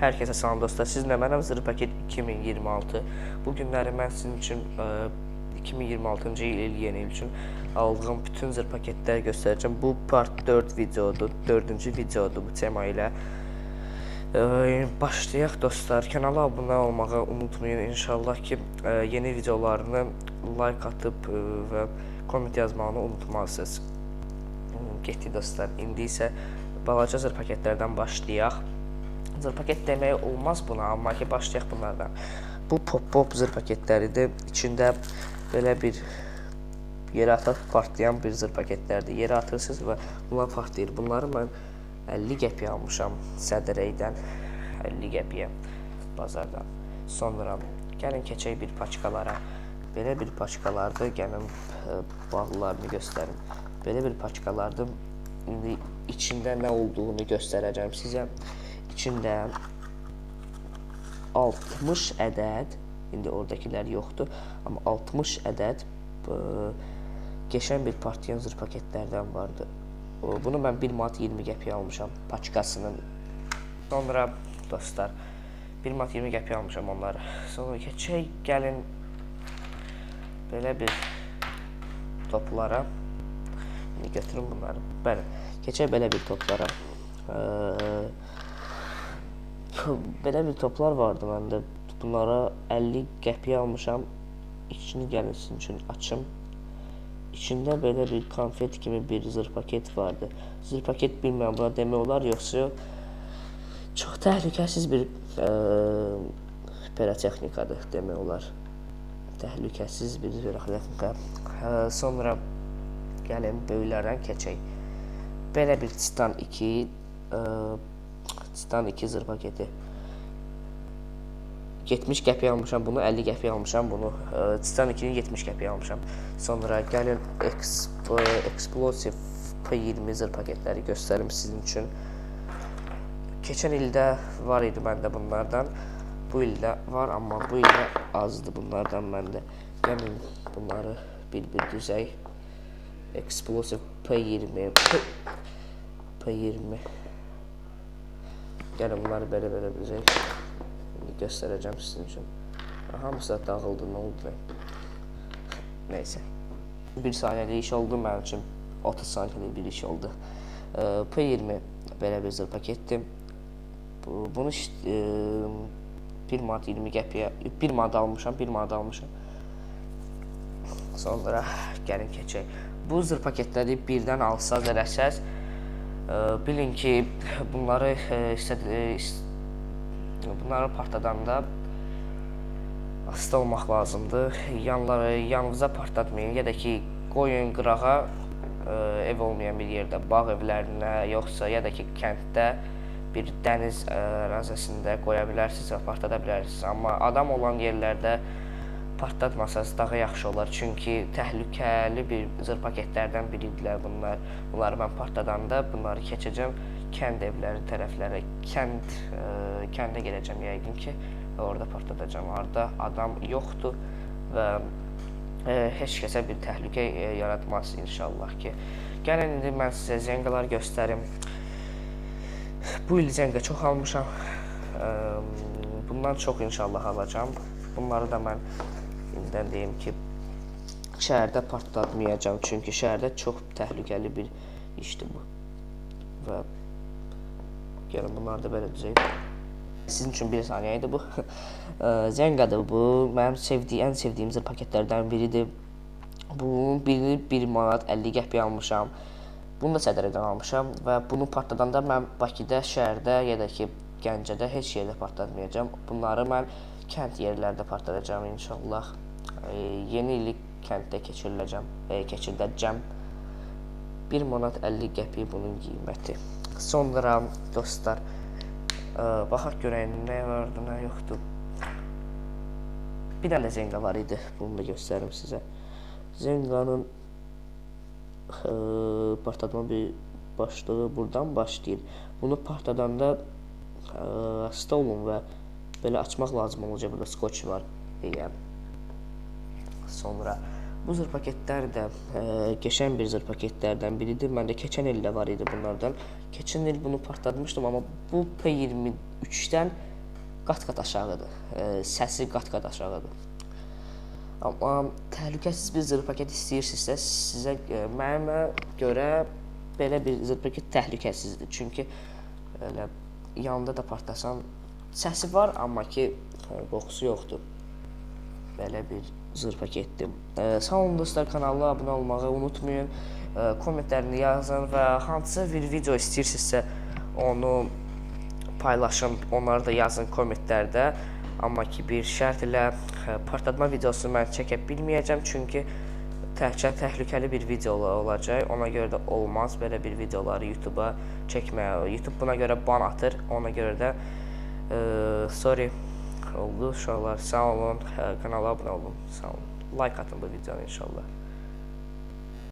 Hər kəsə salam dostlar. Sizinlə mənəm Zırh Paket 2026. Bu günləri mən sizin üçün 2026-cı il yeni il üçün aldığım bütün zırh paketləri göstərəcəm. Bu part 4 videodur. 4-cü videodur bu tema ilə. Başlayaq dostlar. Kanala abunə olmağı unutmayın. İnşallah ki yeni videolarını like atıb və komment yazmağını unutmazsınız. Getdik dostlar. İndi isə balaca zırh paketlərdən başlayaq. Zırh paket demək olmaz buna, amma ki başlayaq bunlardan. Bu pop-pop zırh paketləridir. İçində belə bir yerə atıb partlayan bir zırh paketlərdir. Yerə atırsınız və bunlar partlayır. Bunları mən 50 qəpiyə almışam Sədəreydən. 50 qəpiyə bazardan. Sonra gəlin keçək bir paçkalara. Belə bir paçkalardır. Gəlin bağlılarını göstərim. Belə bir paçkalardır. İndi içində nə olduğunu göstərəcəm sizə. İçində 60 ədəd, indi oradakılar yoxdur, amma 60 ədəd qəşəng bir partlayan zırh paketlərdən vardı. Bunu mən 1 manat 20 qəpiyə almışam paçkasının. Sonra dostlar 1 manat 20 qəpiyə almışam onları. Sonra keçək gəlin belə bir toplara. İndi götürün bunları. Bəli, keçək belə bir toplara. Belə bir toplar vardı məndə. Bunlara 50 qəpiyə almışam. İçini gəlin sizin üçün açım. İçində belə bir konfet kimi bir zırh paket vardı. Zırh paket bilmirəm buna demək olar yoxsa yox. Çox təhlükəsiz bir pirotexnikadır demək olar. Təhlükəsiz bir pirotexnika. Sonra gəlin böyüklərdən keçək. Belə bir Titan 2 Titan 2 zırh paketi. 70 qəpiyə almışam bunu, 50 qəpiyə almışam bunu. Titan 2-ni 70 qəpiyə almışam. Sonra gəlin Explosive P20 zırh paketləri göstərim sizin üçün. Keçən ildə var idi məndə bunlardan. Bu ildə var, amma bu ildə azdır bunlardan məndə. Gəlin bunları bir-bir düzək. Explosive P20 P20. Gəlin bunları belə-belə düzək. İndi göstərəcəm sizin üçün. Hamısı da dağıldı, nə oldu? Neyse. Bir saniyəlik iş oldu mənim üçün. 30 saniyəlik bir iş oldu. P20 belə bir zırh paketdir. Bunu 1 manat 20 qəpiyə, 1 manat almışam, 1 manat almışam. Sonra gəlin keçək. Bu zırh paketləri birdən alsaz eləsəz, bilin ki, bunları bunları partladanda asta olmaq lazımdır. Yanınıza partlatmayın ya da ki qoyun qırağa, ev olmayan bir yerdə, bağ evlərinə, yoxsa ya da ki kənddə bir dəniz ərazisində qoya bilərsiniz və partlada bilərsiniz. Amma adam olan yerlərdə partlatmasanız daha yaxşı olar. Çünki təhlükəli bir zırh paketlərdən biridirlər bunlar. Bunları mən partladanda bunları keçəcəm kənd evləri tərəflərə, kəndə gedəcəm yəqin ki və orada partladacağam. Orada adam yoxdur və heç kəsə bir təhlükə yaratmaz inşallah ki. Gəlin indi mən sizə zengalar göstərim. Bu il zenga çox almışam. Bundan çox inşallah alacağam. Bunları da mən indidən deyim ki, şəhərdə partlatmayacağam. Çünki şəhərdə çox təhlükəli bir işdir bu. Və gəlin bunları da belə düzəyim. Sizin üçün bir saniyə idi bu. Zengadır bu. Mənim ən sevdiyim zırh paketlərdən biridir. Bunun birini 1 manat 50 qəpiyə almışam. Bunu da Sədərədən almışam və bunu partladanda mən Bakıda, şəhərdə ya da ki Gəncədə heç yerdə partlatmayacağam. Bunları mən kənd yerlərdə partladacağam inşallah. Yeni ili kənddə keçiriləcəm. 1 manat 50 qəpik bunun qiyməti. Sonra dostlar, baxaq görək nə vardı, nə yoxdur. Bir dənə də Zenga var idi. Bunu da göstərim sizə. Zenga'nın partlatma bir başlığı buradan başlayır. Bunu partladanda asta olun və belə açmaq lazım olacaq. Burada skoç var deyə. Sonra bu zırh paketlər də qəşəng bir zırh paketlərdən biridir. Məndə keçən il də var idi bunlardan. Keçən il bunu partlatmışdım, amma bu P23-dən qat-qat aşağıdır. Səsi qat-qat aşağıdır. Amma təhlükəsiz bir zırh paket istəyirsinizsə, sizə mənimə görə belə bir zırh paket təhlükəsizdir. Çünki elə yanında da partlasan səsi var, amma ki qoxusu yoxdur. Belə bir zırh paketdir. Sağ olun dostlar, kanala abunə olmağı unutmayın. Kommentlərini yazın və hansı bir video istəyirsinizsə onu paylaşın, onları da yazın kommentlərdə. Amma ki bir şərt ilə partlatma videosunu mən çəkə bilməyəcəm, çünki təkcə təhlükəli bir video olacaq. Ona görə də olmaz belə bir videoları YouTube-a çəkməyə. YouTube buna görə ban atır. Ona görə də sorry oldu uşaqlar. Sağ olun. Kanala abunə olun. Sağ olun. Like atın bu videonu inşallah.